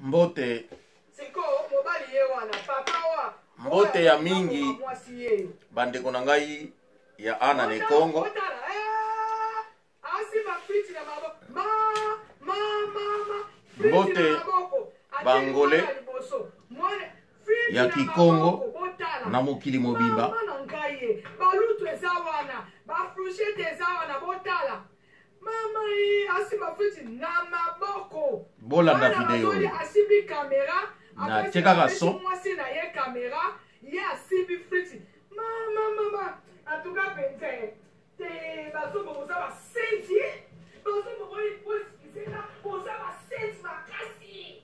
Mbote. Sikoyo mobali ye wana papa wa Mbote ya mingi bandeko na ngai ya Ana ne Kongo. Mbote bangole ya Kikongo na mokili mobimba. Balutu eza wana, ba fruchete eza wana, botala. Mama ye asimba feti na maboko. Bolanda video oyo. Asimbi kamera. Na tie kaka son. Mwasi na ye kamera, ye asimbi friti. Mama mama, en tout cas penza te bazombo boza ba senti. Bazombo boyi bosikisela boza ba senti makasi.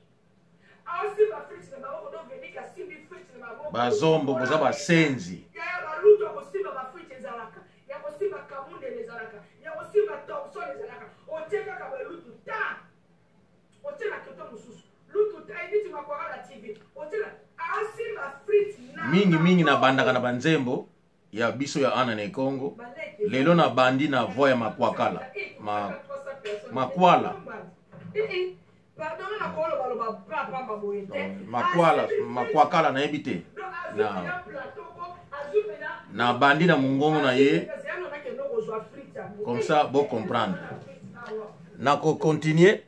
Asimba friti na maboko donc Vedik asimbi friti na maboko. Bazombo boza ba senzi. Yaya balutu akosimba ba friti ezalaka. Ya kosimba kamundele ezalaka. Ya kosimba thomson ezalaka. Otie kaka boye lutu ta. Otie na keto mosusu. Lutu ta editi makwaka na TV. Otie na asimba friti na mingi mingi nabandaka na banzembo ya biso ya ana na ekongo lelo nabandi na voix ya makwakala ma, makwala makwala makwakala nayebi te na nabandi na mongongo na ye comme ça bo comprendre nako continuer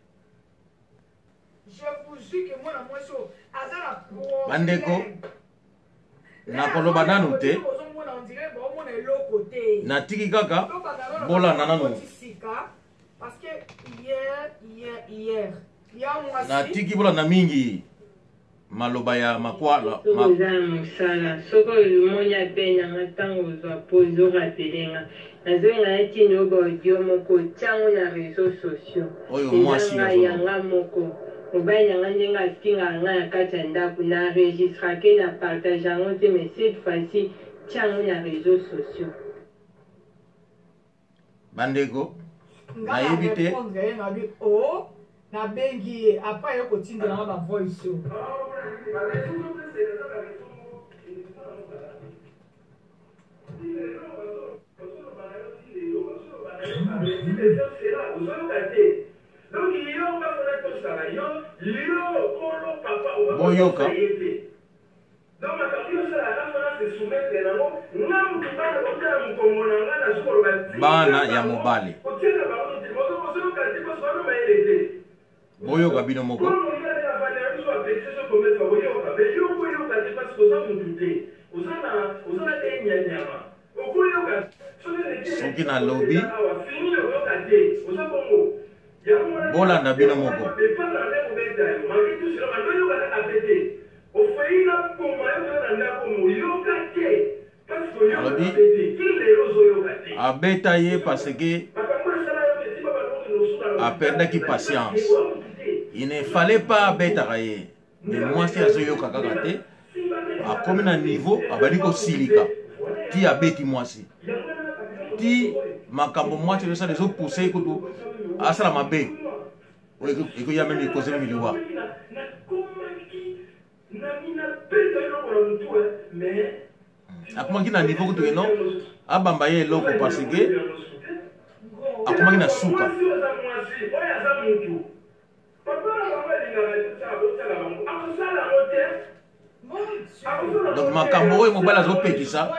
bandeko nakoloba nanu te natiki kaka bolanda nanu natiki bolanda mingi maloba ya makwala soki oza na mosala soki omoni appel na nga ntango ozwa pause orapele nga nazolinga natinda yo baaudio moko otyango na réseau sociaux oyo eza mwasi ngai ya nga moko mobali na nga ndenge afingaka nga na kati ya ndako na enregistrake na partage yango te mais cette fois-ci tia yango na réseau sociaux. Bandeko nayebi te. Ye na bi o oh, nabengi ye après aye kotindela nga ba voice oyo. Boyoka. Bana ya mobali boyoka bino moko. Soki nalobi bolanda bino moko. Alobi abeta ye parce que aperdaki patience. Il ne fallait pas abetaka ye, mais mwasi azoyoka kaka te, akomi na niveau abandi kosilika ti abeti mwasi ti makambo mwasi ezosala ezopousse ye kutu asala mabe oyo ekoya meme ekoze meme liwa. Akomaki na niveau kutu keno abamba ye eloko parce que akomaki na suka. Donc makambo oyo mobali azopekisa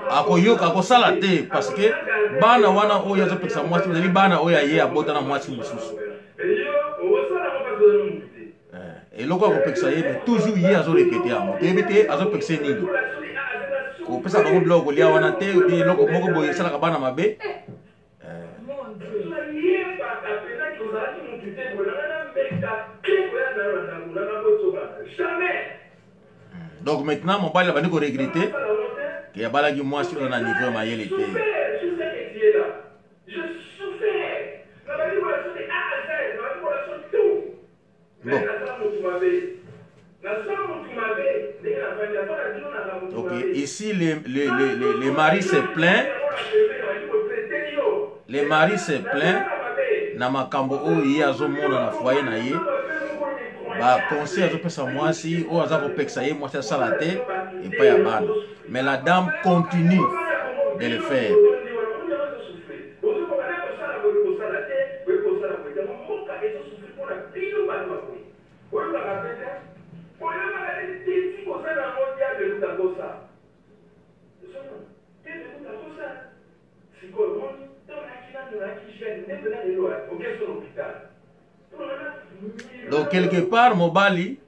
akoyoka akosala te parce que bana wana oyo azopekisa mwasi bazali bana oyo aye abota na mwasi mosusu. Eloko ya kopekisa ye mais toujours ye azorepete yango, toyebi te azopekisa ye nini, kopesa bango biloko kolia wana te, eloko moko boye esalaka bana mabe. Donc maintenant mobali abandi koregrete ke abalaki mwasi oyo na niveau ya mayele te. Bon. Ok, ici les maris se plaint. Les maris se plaint na makambo oyo ye azomona na foyer na ye, ba conseil azopesa mwasi oyo aza kopekisa ye mwasi asala te epai ya bana, mais la dame continue de le faire. Donc quelque part mobali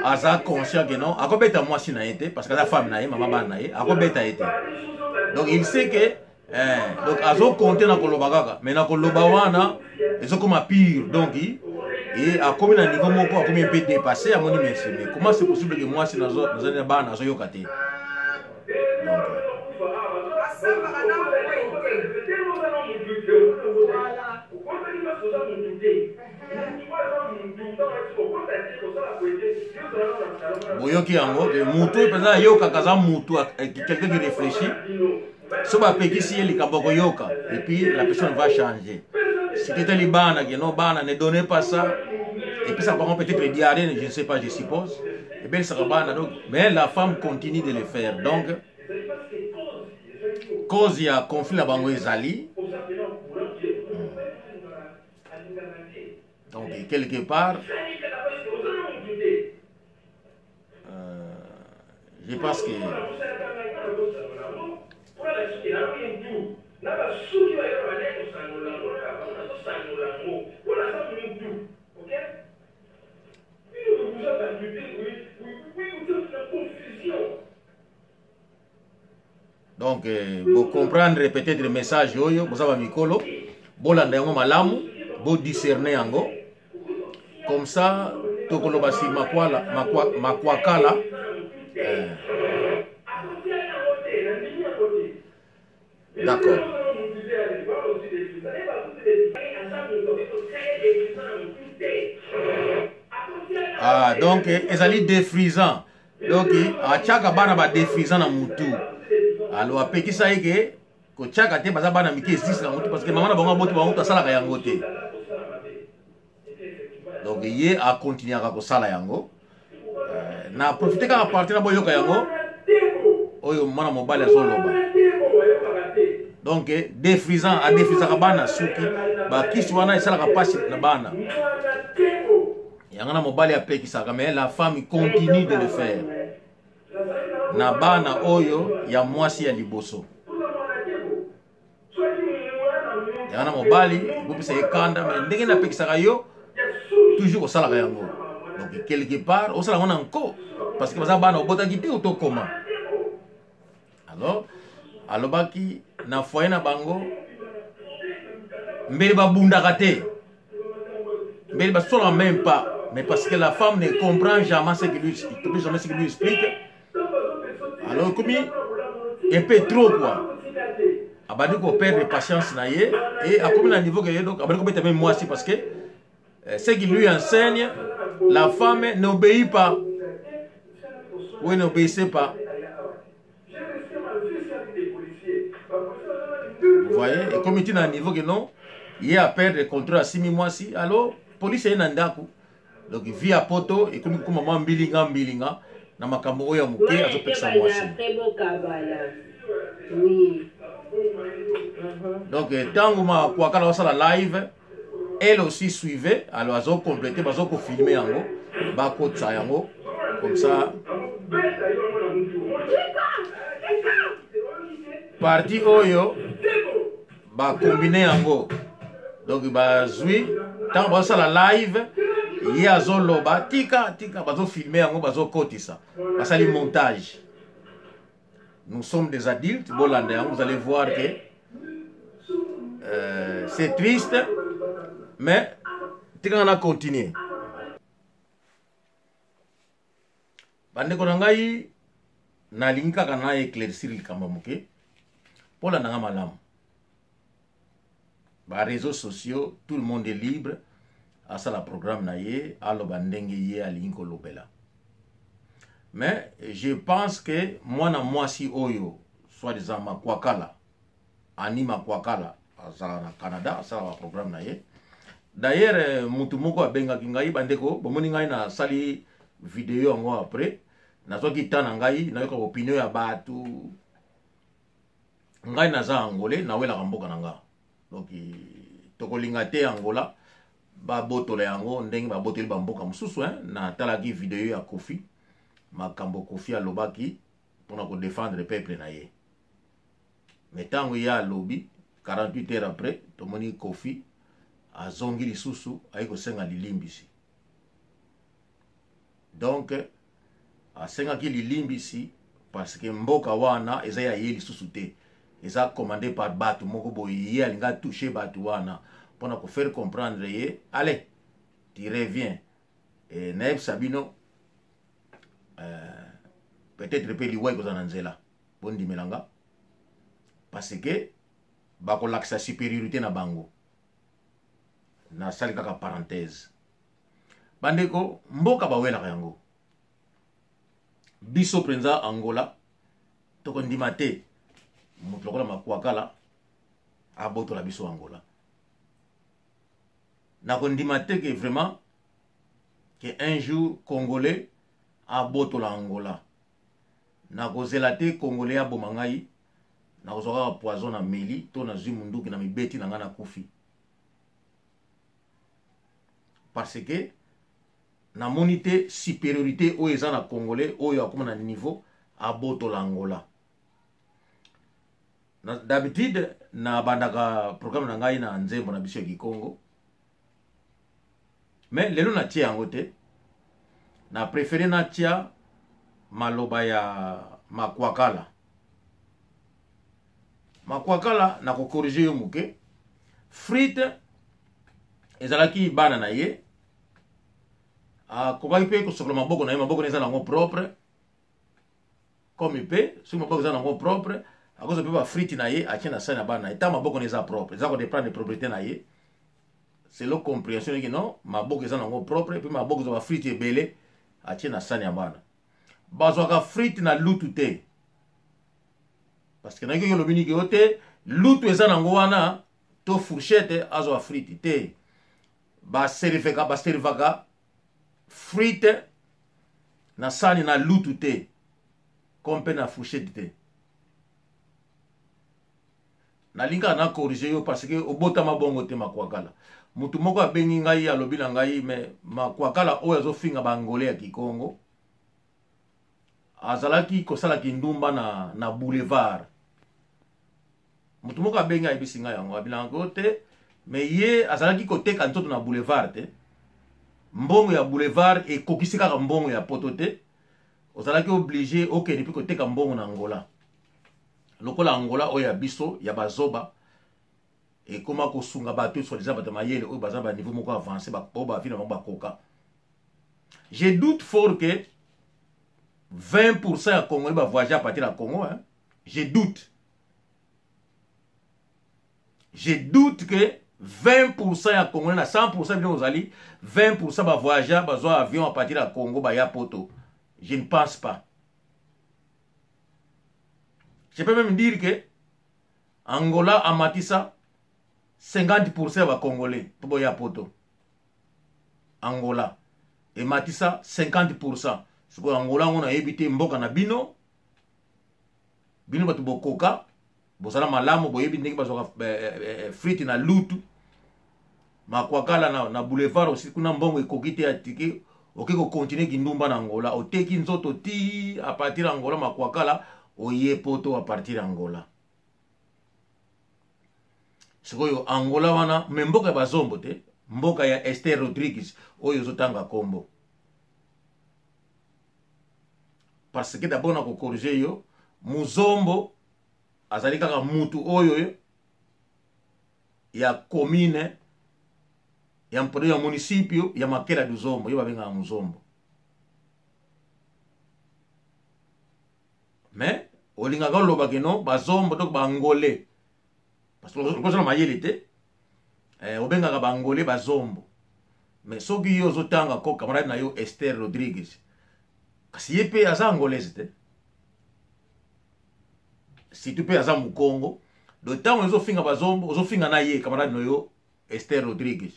aza conscient que non, akobeta mwasi na ye te parce que aza femme na ye, mama bana na ye, akobeta ye te. Donc il sait que eh, donc azo compter na koloba kaka, mais na koloba wana ezokoma pire. Donc et akomi na niveau moko akomi un peu dépassé, amoni mais mais comment c'est possible que mwasi nazo nazali na bana azoyoka te? Donc boyoki yango mutu oyo mpenza ayokaka aza mutu quelqu'un qui réfléchit. So bapekisi ye likambo akoyoka, et puis la personne va changer. Soki etali bana ke non, bana, ne donnez pas ça, epesaka bango peut-être diarrhée, je ne sais pas, je suppose ebelisaka bana. Donc mais la femme continue de le faire. Donc cause ya conflit na bango ezali. Donc quelque part je pense que donc bocomprendre peut-être message oyo. Boza bamikolo, bolanda yango malamu, bodiscerne yango. Comme ça tokoloba si makwala makwa, makwakala D'accord. Ah, donc ezali défrisant. Donc atiaka bana badéfrisant na mutu. Alors apekisa ye ke kotiaka te, baza bana mike, esisi na mutu parce que mama na bango aboti bango, asalaka yango te. Donc ye akontinuaka kosala yango. Na profite kaka parti na boyoka yango oyo mwana mobali azoloba. Donc défrisant, adéfrisaka bana suki, bakisi wana esalaka mpasi na bana. Yango na mobali apekisaka, mais la femme continue de le faire na bana oyo ya mwasi ya liboso. Yango na mobali ekopesa ye kanda, mais ndenge napekisaka yo toujours kosalaka yango. Donc quelque part osala yango na nko parce que baza bana obotaki te otokoma. Alors alobaki na foyer na bango mbele babundaka te, mbele basolaka même pas, mais parce que la femme ne comprend jamais ce qu'il lui, jamais ce qu'il lui explique. Alors ekomi un peu trop quoi, abandi koperdre patience na ye et akomi na niveau ke ye donc abandi kobeta même mwasi parce que ce qu'il lui enseigne, la femme n'obéit pas ou n'obéissait pas. Vous voyez, ekomi ti na niveau ke non, ye aperdre contrôle, asimi mwasi. Alors police aye na ndako. Donc vie ya poto ekomi kokoma mwa mbilinga mbilinga na makambo oyo ya moke azopekisa mwasi. Donc ntango makwakala basala live, elle aussi suivait. Alors azokomplete, bazokofilme yango, bakotisa yango comme ça. Parti oyo bakombine yango, donc bazwi ntango bazosala live, ye azoloba tika tika, bazofilme yango, bazokotisa, basali montage. Nous sommes des adultes, bolanda yango, vous allez voir que c'est triste, mais tikanga na continuer. Bandeko na ngai, nalingi kaka na éclaircir likambo moke mpo landanga malamu. Baréseaux sociaux, tout le monde est libre asala programme na ye, aloba ndenge ye alingi kolobela. Mais je pense que mwana mwasi oyo soi-disant Makwakala, Ani Makwakala, azala na Canada, asala baprogramme na ye. D'ailleurs mutu moko abengaki ngai. Bandeko, bomoni ngai nasali video yango après nazwaki temps na ngai nayoka opinion ya bato. Ngai naza Angolais, nawelaka mboka na nga. Donc tokolinga te Angola babotola yango ndenge babotoli bamboka mosusu. Natalaki video ya Kofi, makambo Kofi alobaki mpona kodefendre peuple na ye. Mais ntango ye alobi, 48 heures après tomoni Kofi azongi lisusu, ayi kosenga lilimbisi. Donc asengaki lilimbisi parce que mboka wana eza ya ye lisusu te, eza commandé par bato moko boye. Ye alingi atouche bato wana mpona kofaire comprendre ye. Allez, tu reviens e, nayebisa bino peut-être mpe liwa ekozala na nzela. Bondimela nga, parce que bakolakisa supériorité na bango. Nasali kaka parenthèse. Bandeko, mboka bawelaka yango. Biso mpenza Angola tokondima te moto lokola Makwakala abotola biso Angola. Nakondima te ke vraiment ke un jour Congolais abotola Angola. Nakozela te Congolais aboma ngai. Nakozwa kaka poison na meli to nazwi munduki na mibeti na ngai, nakufi, parce que namoni te supériorité oyo eza na Congolais oyo akóma na niveau abotola Angola. D'habitude nabandaka programme na ngai na nzembo na biso ya Kikongo, mais lelo natie yango te. Na préféré natia maloba ya Makwakala. Makwakala, nakocorriger yo moke. Frite ezalaki bana na ye, akokaki mpe kosokola maboko na ye. Maboko na eza nango propre. Comme mpe soki maboko eza nango propre, akozwa mpe bafrite na ye, atie na sani ya bana na ye. Ntango maboko na eza propre, eza kodépendre propriété na ye selon compréhension eki. Non, maboko eza nango propre mpe maboko eza bafrite ebele, atie na sani ya bana. Bazwaka frite na lutu te, parce que nayoki olobi niki yo te, lutu eza nango wana to fourchette, azwa frite te. Baservaka frite na sani na lutu te, comme mpe na fourchette te. Nalingaka na corriger yo parce que obotama bongo te, Makwakala. Motu moko abengi ngai, alobi na ngai: "Me Makwakala oyo azofinga Bangole ya Kikongo azalaki kosala kindumba na boulevard." Motu moko abengi, ayebisi ngai yango, abilanga te. Me ye azalaki koteka nzoto na boulevard te. Mbongo ya boulevard ekokisi kaka mbongo ya poto te. Ozalaki obligé okende mpe koteka mbongo na Angola. Lokola Angola oyo ya biso ya bazoba ekóma kosunga bato soi-disant bato mayele oyo baza baniveau moko avancé, oyo bavi na bango bakoka. Je doute fort que 20% ya Congolais bavoyage à partir ya Congo, hein? Je doute, je doute que 20% ya Congolais na 100% bino ozali, 20% bavoyage, bazwa avion à partir ya Congo, baya poto. Je ne pense pas. Je peux même dire que Angola amatisa 50% ya Bacongolais mpo boya poto. Angola ematisa 50%. Sikoyo Angola yango nayebi te, mboka na bino. Bino bato bokoka, bozala malamu, boyebi ndenge bazwaka frite na lutu. Makwakala, na boulevard osi kuna, mbongo ekoki te ya tike, oke kocontinuer kindumba na Angola, oteki nzoto ti à partir ya Angola. Makwakala, oye poto à partir ya Angola. Sikoyo Angola wana me mboka ya bazombo te, mboka ya Ester Rodriguez oyo ozotanga nkombo. Parce que d'abord na kocorriger yo, muzombo azali kaka mutu oyo ya commune ya mpode ya municipio ya Makela do Zombo, yo babengaka muzombo. Mais olingaka oloba ke non, bazombo, donc Bangolais, parce que okozala mayele te, obengaka Bangolais bazombo. Mais soki yo ozotanga ko camarade na yo Ester Rodriguez, kasi ye mpe aza Angolaise te, surtout mpe aza Mokongo. Donc ntango ozofinga bazombo, ozofinga na ye camarade na yo Ester Rodriguez.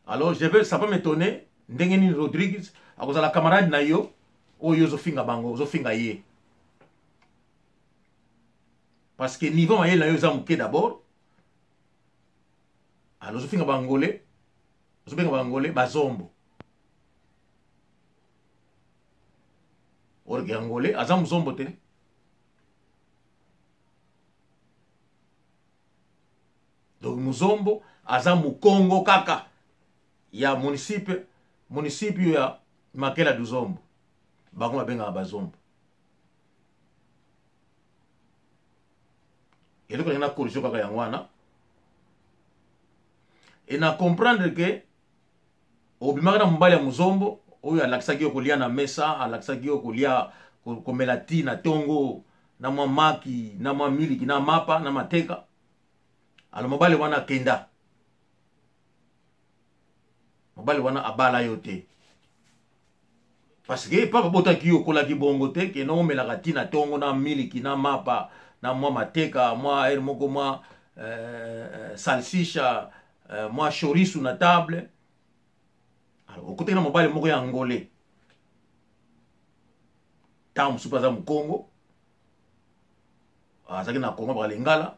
Alors je vais ça va m'étonner ndenge nini Rodriguez akozala camarade na yo oyo ozofinga bango, ozofinga ye, parce que niveau mayele na yo eza moke d'abord. Alors ozofinga Bangolais, ozobenga Bangolais bazombo, or que Angolais aza mozombo te. Donc muzombo aza Mokongo kaka ya municipio ya Makela duzombo bango babengaka bazombo. Eloko ndenge na corrigio kaka yango wana e na comprendre ke obimaka na mobali ya mozombo oyo alakisaki yo kolia na mesa, alakisaki yo kolia, komela ti na tongo na mwa maki na mwa miliki na mapa na mateka. Alo mobali wana akenda, mobali wana abala yo te parce que papa botaki yo okolaki bongo te ke no omelaka ti na tongo na miliki na mapa na mwa mateka mwa aire moko mwa salsicha mwa chorizo na table. Alors okutaki na mobali moko ya angolais, ntango mosusu mpe aza mokongo, azalaki na Kongo baka lingala.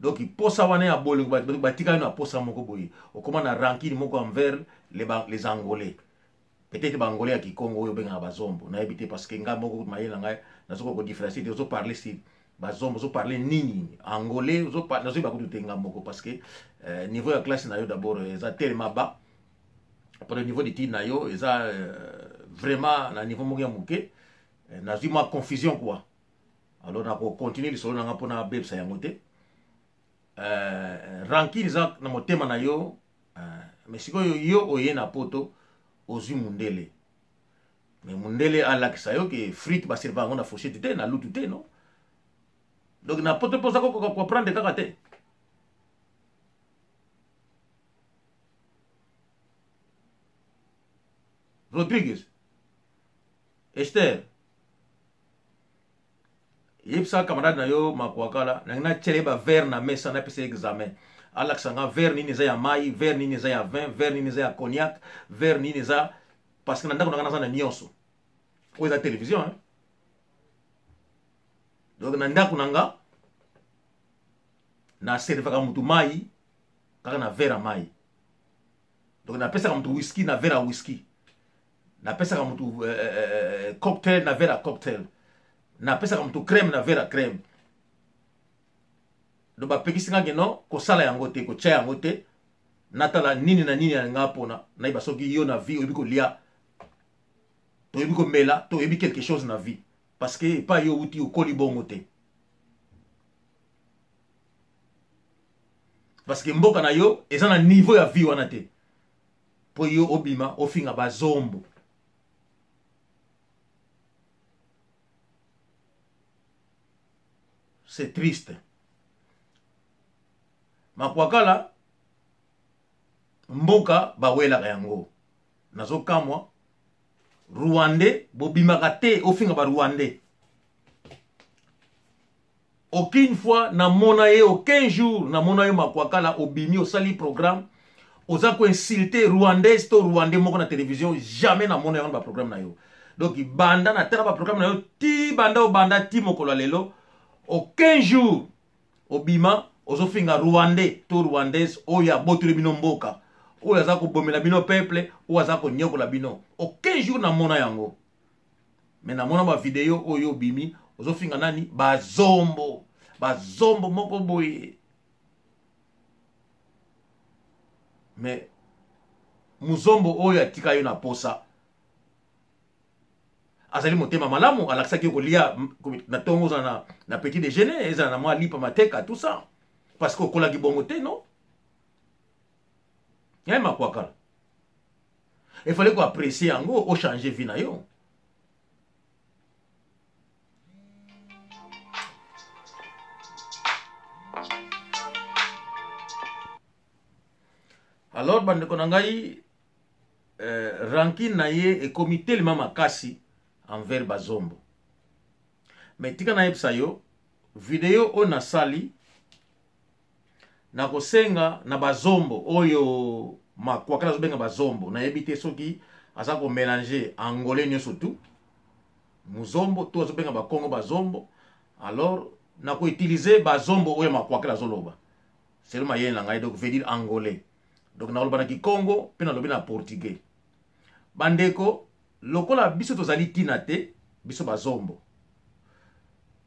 Donc posa wana ya bolingo batikali na posa moko boye, okoma na rancune moko envers les angolais. Peut-être ba angolais ya kikongo oyo obengaka bazombo, nayebi te, parce que ngai moko mayele na ngai nazokoka kodifferencie te. Ozoparle si bazombo, ozoparle nini angolais, nazoyeba kutu te ngai moko, parce que niveau ya classe na yo d'abord eza tellement bas, pour le niveau d'étude na yo eza vraiment na niveau moko ya moke. Nazwi mwa confusion quoi. Alors nakocontinue lisolo na nga mpona abebisa yango te. Rancune eza na motema na yo, mais sikoyo yo oye na poto, ozwi mundele, mais mundele alakisa yo ke frite baserva yango na fourchette te, na lutu te, non? Donc na poto mpo oza kokoka comprendre kaka te. Rodriguez Esther, yebisa camarade na yo Makwakala nangi natiela ye baverre na mesa, napesa ye examen, alakisa nga verre nini eza ya mai, verre nini eza ya vin, verre nini eza ya cognac, verre nini eza, parce que na ndako na nga naza na nyonso oyo eza télévision, hein? Donc na ndako na nga naservaka mutu mai kaka na verre ya mai. Donc napesaka mutu whisky na verre ya whisky, napesaka mutu cocktail na verre ya cocktail, napesaka mutu crème na verre ya crème. Donc bapekisi nga keno kosala yango te, kotia yango te. Natala nini na nini ya nga mpona nayeba soki yo na vie oyebi kolia, toyebi komela, to oyebi quelque chose na vie, parce que epai yo outi okoli bongo te, parce que mboka na yo eza na niveau ya vie wana te mpo yo obima ofinga bazombo. C'est triste. Makwakala, mboka bawelaka yango, nazokamwa rwandais bobimaka te ofinga barwandais. Aucune fois namona ye, aucun jour namona yo Makwakala obimi osali programme oza koinsulte rwandaise to rwandais moko na télévision. Jamais namona yango na baprogramme na yo. Donc banda natala baprogramme na yo ti banda obanda ti mokolo ya lelo, aucun jour obima ozofinga rwandais to rwandaise oyo abotoli bino mboka, oyo aza kobomela bino peuple, oyo aza konyokola bino. Aucun jour namona yango. Mais namona bavideo oyo obimi ozofinga nani, bazombo, bazombo moko boye. Mais muzombo oyo atika yo na posa azali motema malamu, alakisaki yo kolia na ntongo, ozala na petit déjeuner ezala na mwa lipa mateka, tout ça, parce que okolaki bongo te, non? Yaye Makwakala, il fallait koapprécier yango, ochange vie na yo. Alors bandeko na ngai, rancune na ye ekomi telema makasi envers bazombo. Mais tika nayebisa yo, video oyo nasali, nakosenga na bazombo oyo Makwakala azobenga bazombo, nayebi te soki aza komélange angolais nyonso tu muzombo to azobenga bakongo bazombo. Alors nakoutilize bazombo oyo Makwakala azoloba selon mayele na ngai, donc veut dire angolais. Donc nakoloba na kikongo mpe nalobi na portugais. Bandeko, lokola biso tozali ntina te, biso bazombo,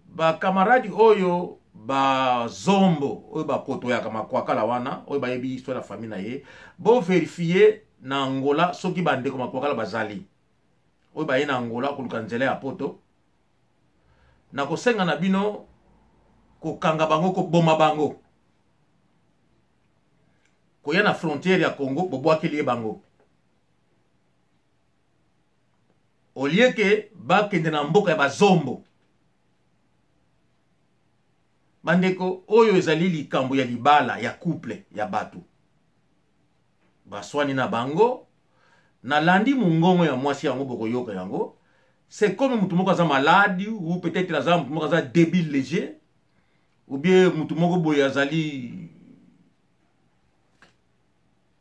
bakamaradi oyo bazombo oyo bakotoyaka Makwakala wana, oyo bayebi histoire ya famille na ye, boverifie na Angola soki bandeko Makwakala bazali. oyo baye na Angola koluka nzela ya poto, nakosenga na bino kokanga bango, koboma bango, koya na frontière ya Congo, bobwakeli ye bango au lieu ke bakende na mboka ya bazombo. Bandeko, oyo ezali likambo ya libala ya couple ya bato baswani na bango. Nalandi mongongo ya mwasi yango, bokoyoka yango, c'est comme motu moko aza malade, ou peut-être aza motu moko aza débile léger, ou bien motu moko boye azali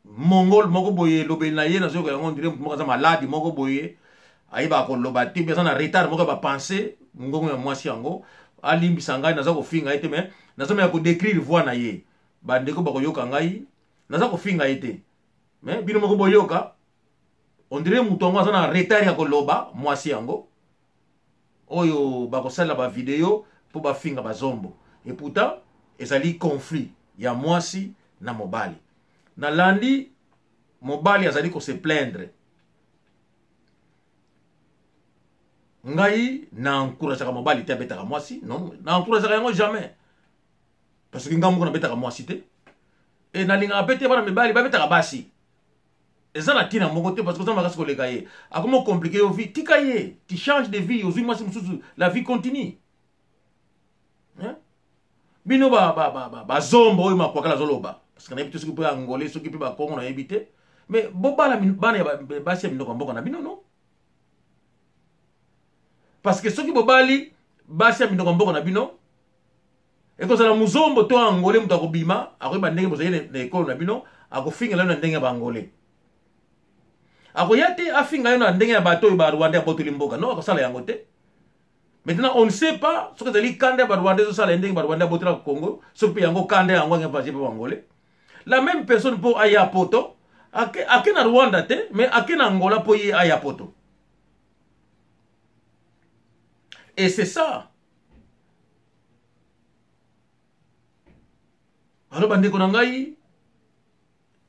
mongol moko boye. Elobeli na ye nazoyoka yango, on dirait motu moko aza malade moko boye, ayebaka koloba te, mpe aza na retard moko ya bapense. Mongongo ya mwasi yango, alimbisa ngai, naza kofinga ye te, mais nazomeka kodécrire voix na ye. Bandeko bakoyoka ngai, naza kofinga ye te, mais bino moko boyoka. On dirait moto yango aza na retard ya koloba. Mwasi yango oyo bakosalela bavideo mpo bafinga bazombo, et pourtant ezali conflit ya mwasi na mobali. Nalandi mobali azali kose plaindre. Ngai na encourageaka mobali te abetaka mwasi. Non, na encourageaka yango jamais, parce que ngai moko nabetaka mwasi te, e nalingaka mpe te bana mibali babetaka basi. Eza na ntina moko te, parce que oza makasi koleka ye, akoma compliqué yo vie. Tika ye, tu change de vie, ozwi mwasi mosusu, la vie continue, hein? Bino bazombo oyo Makwakala azoloba, parce que nayebi te soki mpe Angolais, soki mpe Bakongo, nayebi te, mais bobala bana ya basi ya minoko ya mboka na bino, non? Parce que soki bobali basi ya minoko ya mboka na bino, ekozala muzombo to Angolais, moto akobima, akoyeba ndenge bozali na ekolo na bino, akofingela yo na ndenge ya Baangolais. Akoya te afinga yo na ndenge ya bato oyo Barwandais abotoli mboka. Non, akosala yango te. Maintenant, on ne sait pas soki ezali kanda ya Barwandais ezosala ye, ndenge Barwandais abotola Congo, soki mpe yango kanda yango ange mpe Bangolais. La même personne, mpo aya poto, ake, ake na Rwanda te, mais ake na Angola mpo ye aya poto. Et c'est ça. Alors, bandeko na ngai,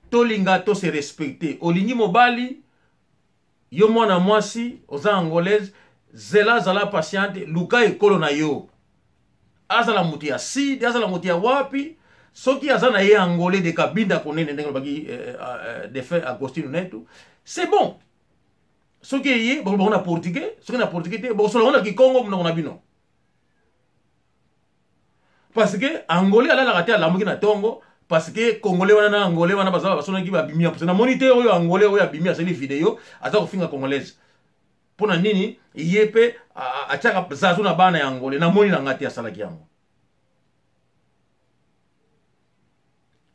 tolinga to se respecter. Olingi mobali, yo mwana mwasi oza Angolaise, zela, zala patiente, luka ekolo na yo. Azala moto ya sud, azala moto ya wapi, soki aza na ye Angolais de Kabinda konene, ndenge lobaki défunt Agostino Neto, c'est bon. Soki eye, bokoloba na portugais, soki na portugais te, bokosola ngo na kikongo, monoko na bino, parce que Angolais alalaka te alamuki na ntongo parce que Congolais wana na Angolais wana baza basonaki, babimi ya namoni te. Oyo Angolais oyo abimi, asali video, aza kofinga Congolaise mpo na nini? Ye mpe atiaka zazu na bana ya Angolais, namoni na nga te asalaki yango.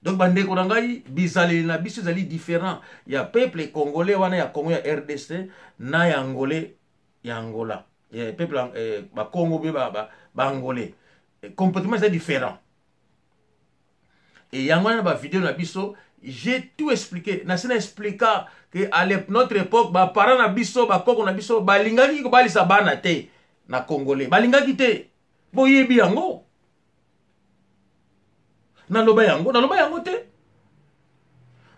Donc, bandeko na ngai, bizaleli na biso ezali différent ya peuple congolais wana ya Congo ya RDC na ya Angolais ya Angola, ya peuple Bakongo mpe Baangolais, comportement eza différent. Et yango wana na bavideo na biso, j'ai tout expliqué. Nasi na explika ke à notre époque, baparent na biso, bakoko na biso balingaki kobalisa bana te na Congolais, balingaki te. Boyebi yango, naloba yango, naloba yango te,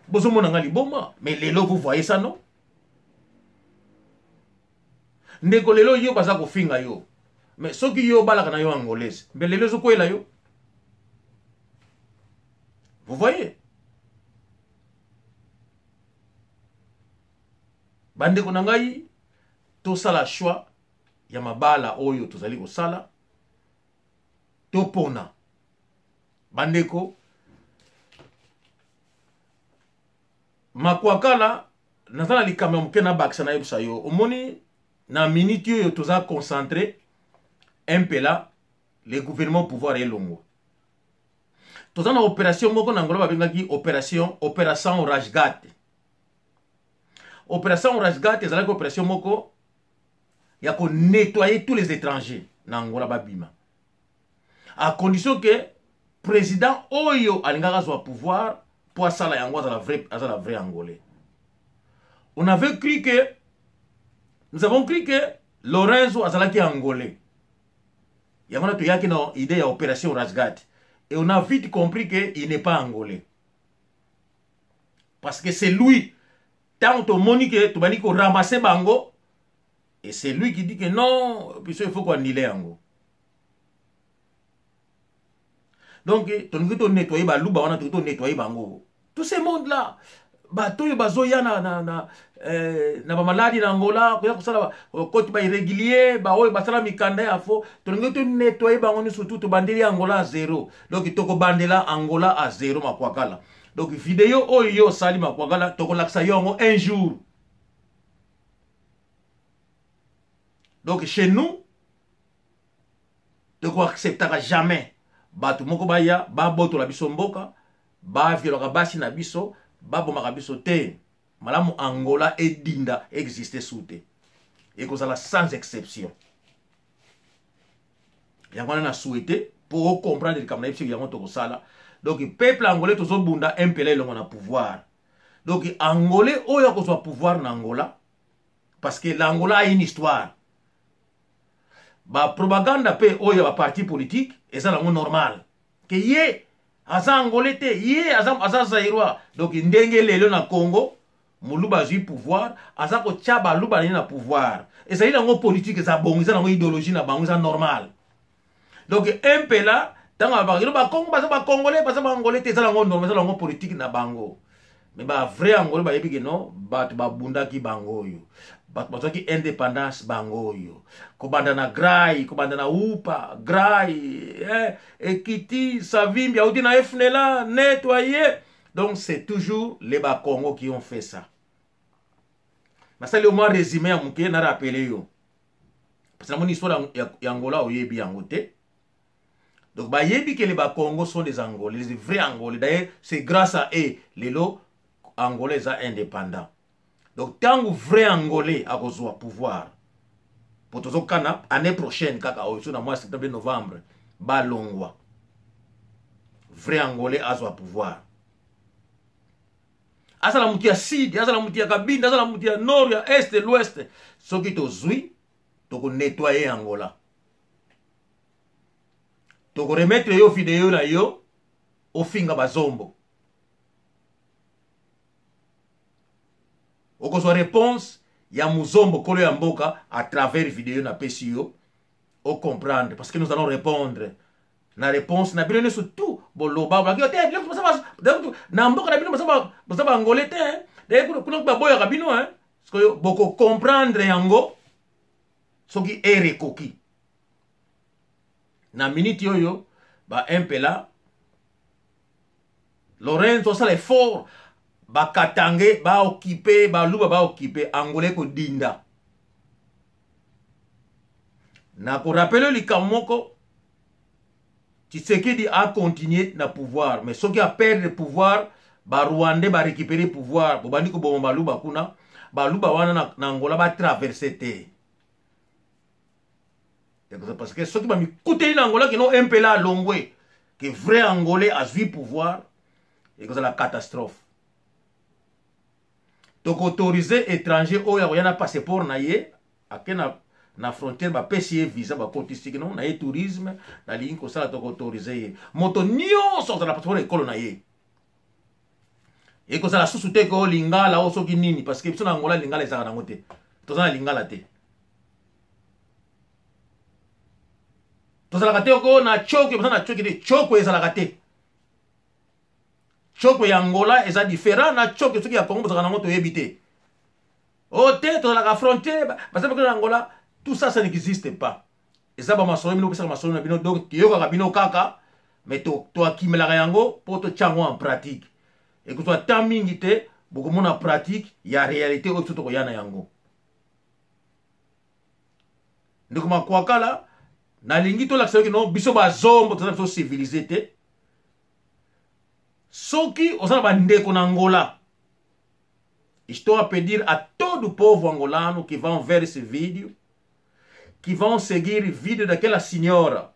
bozomona nga liboma. Mais lelo, vous voyez ça, non? Ndeko, lelo yo baza kofinga yo, mais soki yo obalaka na yo Angolaise, mbe lelo ezokwela yo. Vous voyez, bandeko na ngai, tosala choix ya mabala oyo tozali kosala, topona. Bandeko, Makwakala, naza na likambo ya moke nabakisa, nayebisa yo. Omoni, na minute oyo toza concentré mpela le gouvernement pouvoir elongwa. Toza na opération moko na Angola babengaki opération Rasgate. Opération Rasgate ezalaki opération moko ya konettoyer tous les étrangers na Angola, babima, à condition que président oyo alingaka azwa pouvoir mpo asala yango azala vrai Angolais. On avait cru que nous avons cru que Lorenzo azalaki Angolais. Yango wana toyaki na idée ya opération Rasgate, et on a vite compris que il n'est pas Angolais, parce que c'est lui, ntango tomoni ke tobandi koramasser bango. Et c'est lui qui dit que non, biso il faut koanile yango. Donc tolingi tonettoye baluba wana, tolingi tonettoye bango, tout ce monde là, bato oyo bazoya na bamaladi na Angola, koya kosala koti bairrégulier, baoyo basala mikanda ya faux, tolingi tonettoye bango nyonso tu. Tobandeli Angola à zéro. Donc tokobandela Angola à zéro. Makwakala, donc video oyo yo osali, Makwakala, tokolakisa yo yango un jour. Donc chez nous, tokoacceptaka jamais bato moko baya babotola biso mboka, baviolaka basi na biso, babomaka biso te. Malamu Angola edinda, existe su te, ekozala sans exception. Yango wana na souhaite mpo ocomprendre likambo na ye biso yango tokosala. Donc peuple angolais, tozobunda mpela elongo na pouvoir. Donc Angolais oyo akozwa pouvoir na Angola, parce que l'Angola a une histoire. Bapropagande mpe oyo ya baparti politique eza nango normal ke ye aza Angolais te, ye aza Zaïrois. Donc ndenge lelo na Congo moluba azwi pouvoir, aza kotia baluba na ye na pouvoir, ezali nango politique, eza bongo, eza nango idéologie na bango, eza normal. Donc Mpela, ntango babakino Bakongo baza Bacongolais, baza Baangolais te, eza nango normal, eza nango politique na bango. Mais bavrai Angolais bayebi ke non, bato babundaki bango oyo, bato bazwaki indépendance bango oyo, kobanda na Grai, kobanda na Upa Grai, ekiti Savimbi auti na FNLA nettoyer. Donc c'est toujours les Bakongo qui ont fait ça. Nasali yo mwa résumé ya moke na rappeler yo, parce que namoni histoire ya Angola oyebi yango te. Donc bayebi ke les Bakongo sont des Angolais, les vrais Angolais. D'ailleurs, c'est grâce à eux lelo Angola eza indépendant. Donc ntango vrai Angolais akozwa pouvoir, po tozokana année prochaine kaka oyo, so na mois septembre, novembre, balongwa, vrai Angolais azwa pouvoir, azala motu ya sud, azala motu ya Kabinda, azala motu ya nord, ya est, l'ouest, soki tozwi, tokonettoyer Angola. Tokoremettre yo video na yo ofinga bazombo, okozwa réponse ya muzombo kolo ya mboka à travers video napesi yo ocomprendre, parce que nous allons répondre na réponse na bino nyonso tout boloba bolaki te na mboka na bino boza Baangolais te, kuna baboyaka bino. Sikoyo bokocomprendre yango soki ere ekoki. Na miniti oyo, ba Mpela Lorenzo asala effort, Bakatange baokipe, Baluba baokipe, Angola ekodinda. Na korappeler likambo moko: Tshisekedi acontinue na pouvoir, mais soki aperdre pouvoir, Barwandais barécupérer pouvoir, bobandi koboma Baluba kuna, Baluba wana na Angola batraverse te, parce que soki bamikuteli na Angola kino Mpela alongwe, ke vrai Angolais azwi pouvoir, ekozala catastrophe. Tokoautorize étranger oyo akoya na passeport na ye, ake na frontière, bapesi ye visa, bakotisi kino na ye tourisme, nalingi kosala, tokoautorize ye. Moto nyonso akozala passeport ekolo na ye, ekozala susu te ko lingala o soki nini, parce que biso na Angola lingala ezalaka nango te, toza na lingala te. Tozalaka te ko na Chokwe, boza na Chokwe te, Chokwe ezalaka te. Chokwe ya Angola eza différent na Chokwe soki ya Congo bozalaka nango, toyebi te. O te, tozalaka frontière, baza na Angola, tout ça, ça n'existe pas. Eza bamasolo bino opesaka masolo na bino, donc toyokaka bino kaka, mais toakimelaka yango mpo totya yango en pratique. Ekozwa temps mingi te, bokomona pratique ya réalité oyo biso tokoya na yango. Ndeko Makwakala, nalingi tolakisa yoki no biso bazombo toza biso civilisé te. Soki oza na bandeko na Angola, estou a pedir a todo o povo angolano que vão ver esse vídeo, que vão seguir o vídeo daquela senhora,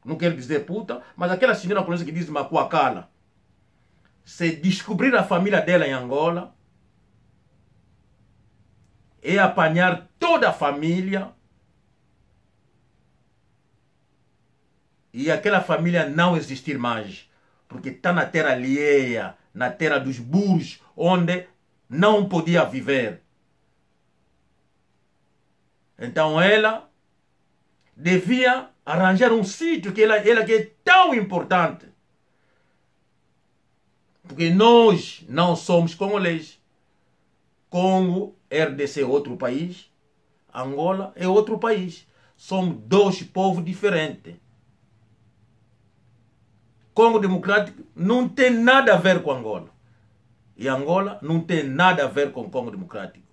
não quero dizer puta, mas aquela senhora conhece que diz Macuacala, se descobrir a família dela em Angola, e apanhar toda a família, e aquela família não existir mais, porque está na terra alheia, na terra dos burros, onde não podia viver. Então ela devia arranjar um sítio que ela, ela que é tão importante. Porque nós não somos congolês. Congo, RDC é outro país, Angola é outro país. Somos dois povos diferentes. Congo Democrático não tem nada a ver com Angola. E Angola não tem nada a ver com Congo Democrático.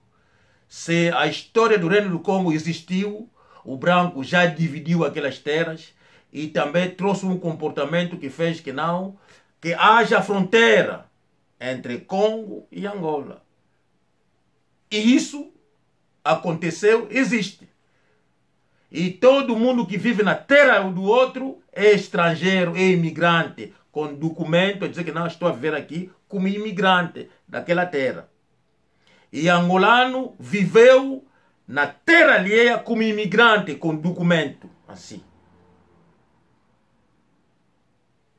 Se a história do Reino do Congo existiu, o branco já dividiu aquelas terras e também trouxe um comportamento que fez que não, que haja fronteira entre Congo e Angola. E isso aconteceu, existe. E todo mundo que vive na terra do outro é estrangeiro, é imigrante, com documento a dizer que não estou a viver aqui como imigrante daquela terra. E angolano viveu na terra alheia como imigrante, com documento, assim.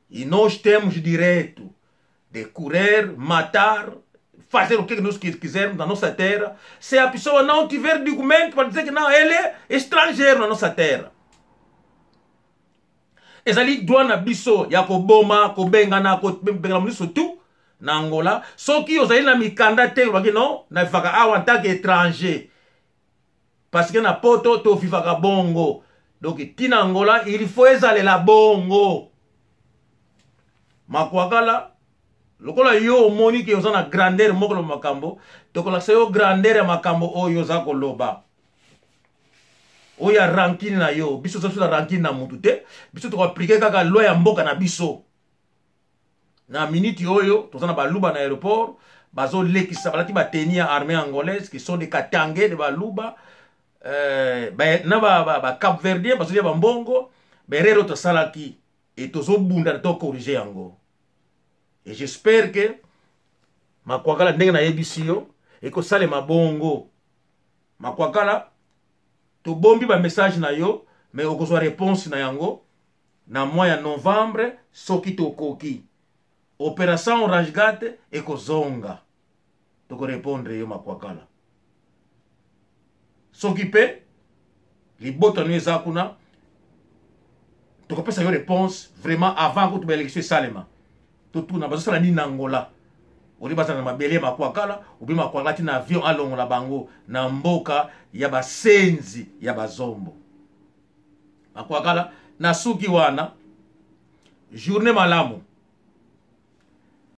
E nós temos direito de correr, matar, fazer o que nós quisermos na nossa terra, se a pessoa não tiver documento para dizer que não, ele é estrangeiro na nossa terra. Ezali droit na biso ya koboma, kobengana, kobengana biso tout na Angola. Soki ozali na mikanda te, olobaki non, navivaka awa en tant qu'étranger. Parce que na poto tovivaka bongo. Donc tina Angola, il faut ezalela bongo. Makwakala lokola yo omoni ke oza na grandeur moko loba makambo, tokolakisa yo grandeur ya makambo oyo oza koloba. Oyo ya rancune na yo, biso toza na rancune na mutu te, biso tokoaplike kaka loi ya mboka na biso. Na minute oyo toza na baluba na aéroport, bazolekisa balati ba tenue ya armée angolaise qui sont des katangais de baluba, ba, na ba, ba, ba Cap Verdien bazolia ba mbongo, berero tosalaki et tozobunda to corriger yango. Et j'espère que Makwakala ndenge nayebisi yo ekosalema bongo. Makwakala tobombi ba message na yo, mais okozwa réponse na yango na mois ya novembre soki tokoki. Opération Orange Gate ekozonga. Tokorépondre yo Makwakala. Soki pe libota no eza kuna, tokopesa yo réponse vraiment avant kutu ba élection esalema. Totuna bazosala nini na Angola. Oli bazala na mabele ya Makwakala, obi Makwakala ti na avion alongola bango na mboka ya basenzi ya bazombo. Makwakala na suki wana journée malamu.